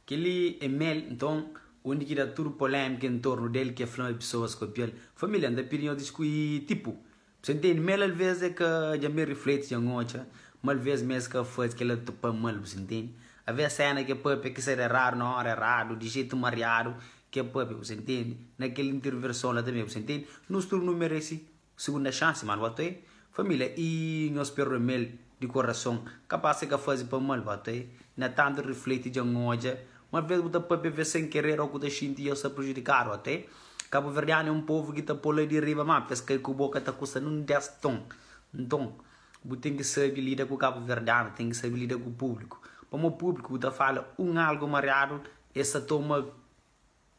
Kel-li é Mel, nton, undi ki da tudu polémika en tornu del ki e fla ma pesoas kopia-l. Família, N ta pidi nhos disku i tipu, bu sa ntende? Mel alvês é ka dja mi rifleti dja N odja ma alvês mi es ka faze kel-la pa mal, bu sa ntende? Alvês séna ki e papia ki ser eradu na óra eradu, di jetu mariadu ki e papia, bu sa ntende? Na kel interverson la tanbe, bu sa ntende? Nos tudu nu merese Segunda chance mano ba toi Família i nhos perdoa mel di coração Capaz se ka fazi pa mal ba toi Na tanto refleti dja n'odja Ma vez bu ta papia vez sem querer ou ku ta xinti dja sta prejudicado ba toi Cabo-verdiano é um povo ki ta pô la di riba ma pes kai ku bo ka ta custa num 10 ton Nton bu ten ki sabi lida ku cabo-verdiano ten ki sabi lida ku público Pamo público bu ta fala um algo mariado es ta toma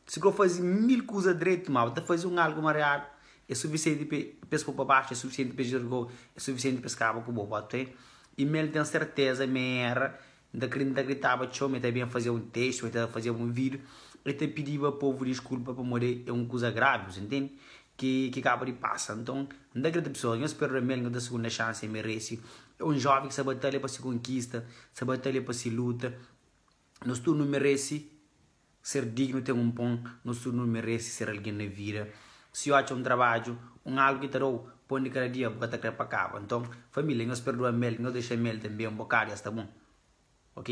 Si ko faze mil kuza dretu, ma bu ta faze un algu mariadu, é sufisienti pa es pô pa baxu, é sufisienti pa es julga-u, é sufisienti pa es kaba ku bo. Bota i mi el ten serteza ma e era. N ta kre, N ta kriditaba txeu ma el ta ben fazeba un testu, el ta fazeba un vídiu, el ta pidiba povu diskulpa pamodi é un kuza gravi, bu ntende? Ki ki kaba di pasa. Nton, N ta kridita pesoas, nhos perdoa mi el, nhos da segunda xansi, el merese. É un jóven ki sta batalha pa si konkista, sta batalha pa si luta. Nos tudu nu merese. Ser dignu ten un pon, nos tudu nu merese ser algen na vida. Si atxa un trabadju, un algu ki ta da-u pon di kada dia, bu ka ta kre pa kaba. Nton, família, nhos perdoa-m el, nhos dexa-m el tanbe un bokadu, ya sta bon. Ok.